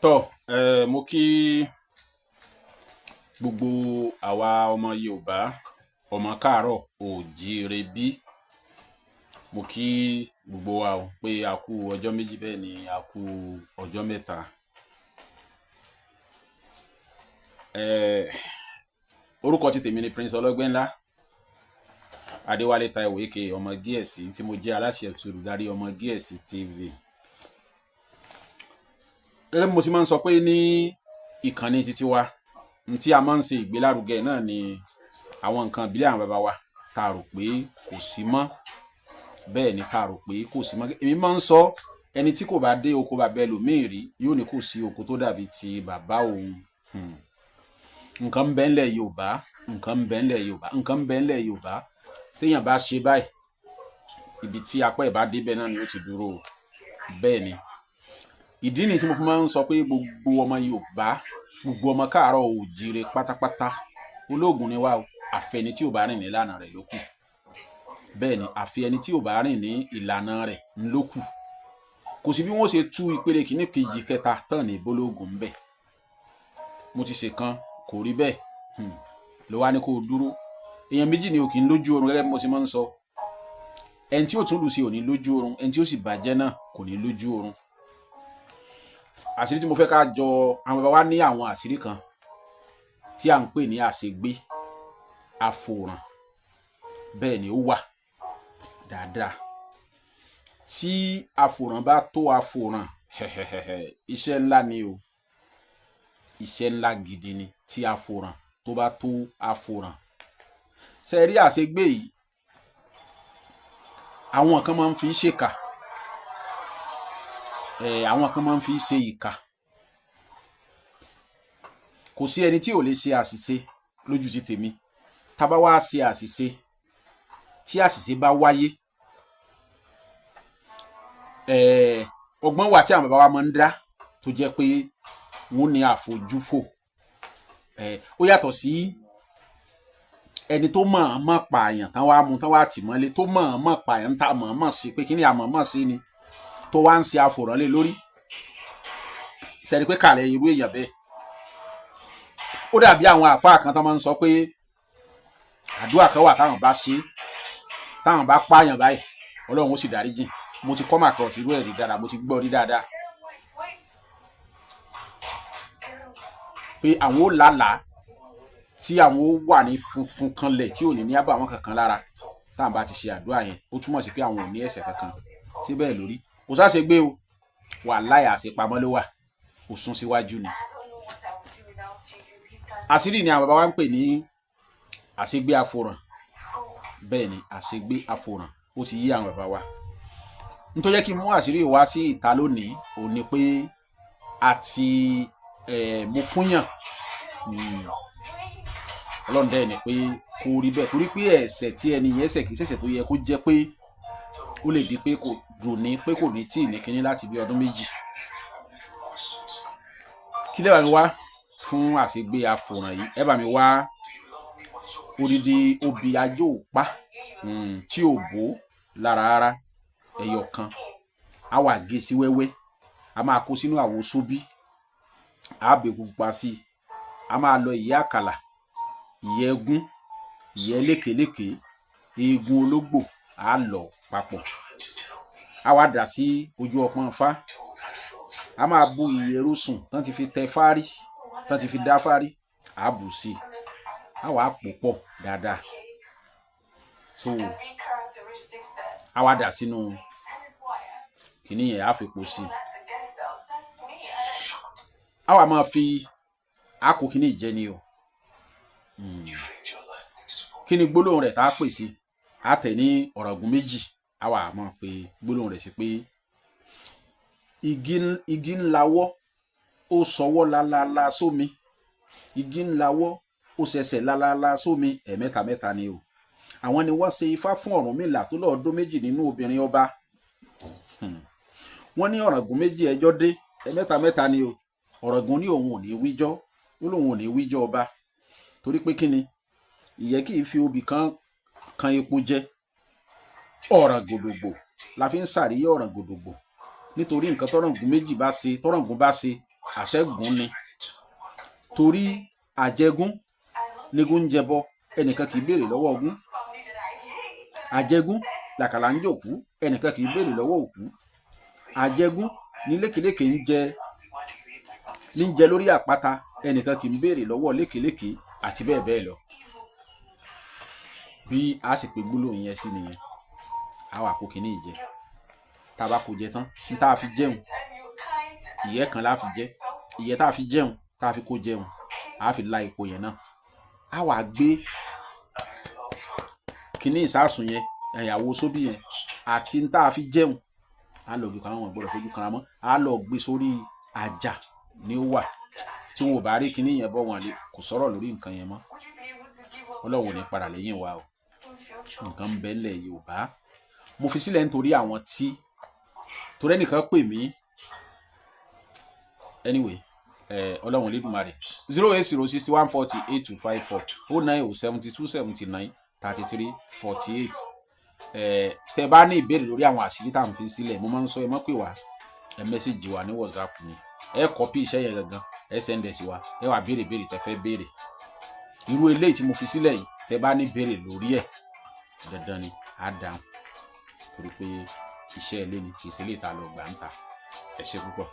Tọ́ mo kí gbogbo àwa ọmọ Yorùbá, ọmọ káàárọ̀ oòjíire bí. Mo kí gbogbo wa o pé a kú ọjọ́ méjì, bẹ́ẹ̀ ni a kú ọjọ́ mẹ́ta. Orúkọ ti tèmi ni Prince Ọlọ́gbẹ́nlá Adéwálé Táíwò aka Ọmọ Gíẹ̀sì, tí mo jẹ́ aláṣẹ àti olùdarí Ọmọ Gíẹ̀sì TV. Gẹ́gẹ́ bí mo sì máa ń sọ pé ní ìkànnì títí wa, n tí a máa ń ṣe ìgbélárugẹ náà ni àwọn nǹkan ìbílẹ̀ àwọn bàbá wa tá a rò pé kò sí mọ́. Bẹ́ẹ̀ ni, tá a rò pé kò sí mọ́. Èmi máa ń sọ, ẹni tí kò bá dé oko bàbá ẹlòmíì rí yóò ní kò sí oko tó dàbí ti bàbá òun. Nǹkan ń bẹ ńlẹ̀ Yorùbá, nǹkan ń bẹ ńlẹ̀ Yorùbá, nǹkan ń bẹ ńlẹ̀ Yorùbá. Téèyàn bá ṣe báyìí, ibi tí apá ẹ̀ bá débẹ̀ náà ni ó ti dúró o. Bẹ́ẹ̀ ni, ìdí nìyí tí mo fi máa ń sọ pé gbogbo ọmọ Yorùbá, gbogbo ọmọ káàárọ̀ oòjíire pátápátá, olóògùn ni wá o. Àfẹni tí ò bá rìn ní ìlànà rẹ̀ ló kù. Bẹ́ẹ̀ ni, àfi ẹni tí ò bá rìn ní ìlànà rẹ̀ ń ló kù. Kò sí bí wọ́n ṣe tú ìpele kìíní, kejì, kẹta tán ní bólógùn ń bẹ̀. Mo ti ṣe kan, kò rí bẹ́ẹ̀ ló wá ní kó o dúró. Èèyàn méjì ni ò kì í lójú oorun. Gẹ́gẹ́ bí mo ṣe máa ń sọ, ẹni tí ò tún lù sí ò ní lójú oorun, ẹni tí ó sì bàjẹ́ náà kò ní lójú oorun. Àṣírí tí mo fẹ́ ká jọ, àwọn bàbá wa ní àwọn àṣírí kan tí à ń pè ní àṣegbé àfòràn. Bẹ́ẹ̀ ni, ó wà dáadáa. Tí àfòràn bá tó àfòràn, iṣẹ́ ńlá ni o, iṣẹ́ ńlá gidi ni. Tí àfòràn tó bá tó àfòràn, ṣe rí àṣegbé yìí, àwọn kan máa ń fi ṣèkà, àwọn kan máa ń fi ṣe ìkà. Kò sí ẹni tí ò lè ṣe àṣìṣe lójú ti tèmi. Tá bá wá ṣe àṣìṣe, tí àṣìṣe bá wáyé, ọgbọ́n wà tí àwọn bàbá wa máa ń dá tó jẹ́ pé wọ́n ní àfojúfò. Ó yàtọ̀ sí ẹni tó mọ̀ọ́mọ̀ pààyàn tán wá mú tán wá tì mọ́lé, tó mọ̀ọ́mọ̀ pààyàn tá mọ̀ọ́mọ̀ sí pé kíní àmọ̀ọ́mọ̀ sí ni, tó wá ń ṣe àfòrán lé lórí. Sẹ́ni pé kàlẹ́ irú èèyàn bẹ́ẹ̀, ó dàbí àwọn àáfàá kan tó máa ń sọ pé àdúrà kan wà táwọn bá ṣe, táwọn bá pààyàn báyìí, Ọlọ́run ó sì dáríjìn. Mo ti come across irú ẹ̀ rí dáadáa, mo ti gbọ́ rí dáadáa pé àwọn ó lálàá tí àwọn ó wà ní funfun kanlẹ̀, tí ò ní ní àbàwọ́n kankan lára, táwọn bá ti ṣe àdúrà yẹn. Ó túmọ̀ sí pé àwọn ò ní ẹ̀ṣẹ̀ kankan síbẹ̀ lórí. Kò sáṣe gbé o, wàláhì, àṣepamọ́ ló wà, kò sún síwájú ni. Àṣírí ni àwọn bàbá wa ń pè ní àṣegbé àfòràn. Bẹ́ẹ̀ ni, àṣegbé àfòràn, ó ti yí àwọn bàbá wa. Nítorí jẹ́ kí n mú àṣírí wá sí ìta lónìí òun ni pé àti mo fúnyàn, Ọlọ́run dẹ́ ni pé kó rí bẹ́ẹ̀, torí pé ẹ̀ṣẹ̀ tí ẹni yẹn ṣẹ̀ kì í ṣẹ̀ṣẹ̀ tó yẹ kó jẹ́ pé ó lè di pé kò dùn ní, pé kò ní tíì ní kinní láti bí ọdún méjì. Kí lè bá mi wá fún àṣegbé àfòràn yìí? Ẹ bá mi wá odidi obì ajó pa tí ò bó lára rárá, ẹyọ kan. Á wà gé sí wẹ́wẹ́, a máa kó sínú àwo sóbí, á bẹ pupa sí i, a máa lọ ìyẹ́ àkàlà, ìyẹ́ ẹgún, ìyẹ́ lékeléké, eegun ológbò, á lọ papọ̀, á wá dà sí ojú ọpọ́n Ifá. A máa bu ìyẹ̀rù sùn tán ti fi tẹ fárí, tán ti fi dá fárí, á bù sí i, á wàá pò pọ̀ dáadáa. So á wá dà sínú kìíní yẹn, á fi po sí i, á wá máa fi á kó kìíní ìjẹ ni o. Kí ni gbólóhùn rẹ̀ tá a pè sí? Á tẹ̀ ní ọ̀ràngún méjì, á wá máa pe gbólóhùn rẹ̀ sí pé igi ńláwọ́, ó sọwọ́ lálálá sómi, igi ńláwọ́, ó ṣẹ̀ṣẹ̀ lálálá sómi. Ẹ̀mẹ́ta mẹ́ta ni o. Àwọn ni wọ́n ṣe ifá fún Ọ̀rúnmìlà tó lọ́ọ́ dó méjì nínú obìnrin ọba. Wọ́n ní ọ̀ràngún méjì, ẹjọ́ dé. Ẹ̀mẹ́ta mẹ́ta ni o. Ọ̀ràngún ní òun ò ní wíjọ́, ó lóun ò ní wíjọ́ ọba, torí pé kíni ìyẹ́ kì í fi obì kan kan epo jẹ. Ọ̀ràn gòdògbò la fi ń sàríyá ọ̀ràn gòdògbò, nítorí nǹkan tọ́ràngún méjì bá ṣe, tọ́ràngún bá ṣe. Àṣẹ́gun ni, torí àjẹgún nígún ń jẹbọ, ẹnìkan kì í béèrè lọ́wọ́ ogún. Àjẹgún làkàlà ń jòkú, ẹnìkan kì í béèrè lọ́wọ́ òkú. Àjẹgún ní lékelèké ń jẹ ní jẹ lórí àpáta, ẹnìkan kì í béèrè lọ́wọ́ lékelèké, àti bẹ́ẹ̀ bẹ́ẹ̀ lọ. Bí a sì pé gbólóhùn yẹn sí nìyẹn. A wà kó kinní yìí jẹ. Tá a bá kó jẹ tán, n tá a fi jẹun, ìyẹ́ kan la fi jẹ. Ìyẹ́ tá a fi jẹun, tá a fi kó jẹun, a fi la epo yẹn náà. A wà gbé kinní ìsásùn yẹn, ẹ̀yàwó sóbì yẹn àti n tá a fi jẹun, a lọ gbé kan, wọn gbọ́dọ̀ fojú kanra mọ́. A lọ gbé sórí àjà ní ó wà. Tí wọn ò bá rí kinní yẹn bọ́, wọn lè kò sọ̀rọ̀ lórí nǹkan yẹn mọ́. Ọlọ́run ò ní padà lẹ́yìn wa o. Nǹkan ń bẹ ńlẹ̀ Yorùbá. Mo fi sílẹ̀ nítorí àwọn tí, torí ẹnìkan pè mí. Anyway, Ọlọ́run Olódùmarè. 08061408254, 09072793348. Tẹ bá ní ìbéèrè lórí àwọn àṣírí tá à ń fi sílẹ̀, mo máa ń sọ, ẹ mọ́ pè wá, ẹ message wa ní WhatsApp ni. Ẹ copy iṣẹ́ yẹn gangan, ẹ send ẹ̀ sí wa, ẹ wá béèrè béèrè tẹ fẹ́ béèrè. Irú eléyìí tí mo fi sílẹ̀ yìí, tẹ bá ní béèrè lórí ẹ̀, dandan ni á dáhùn, torí pé iṣẹ́ ilé ni, kì í ṣe ilé ìta lọ gbà ń ta. Ẹ ṣé púpọ̀.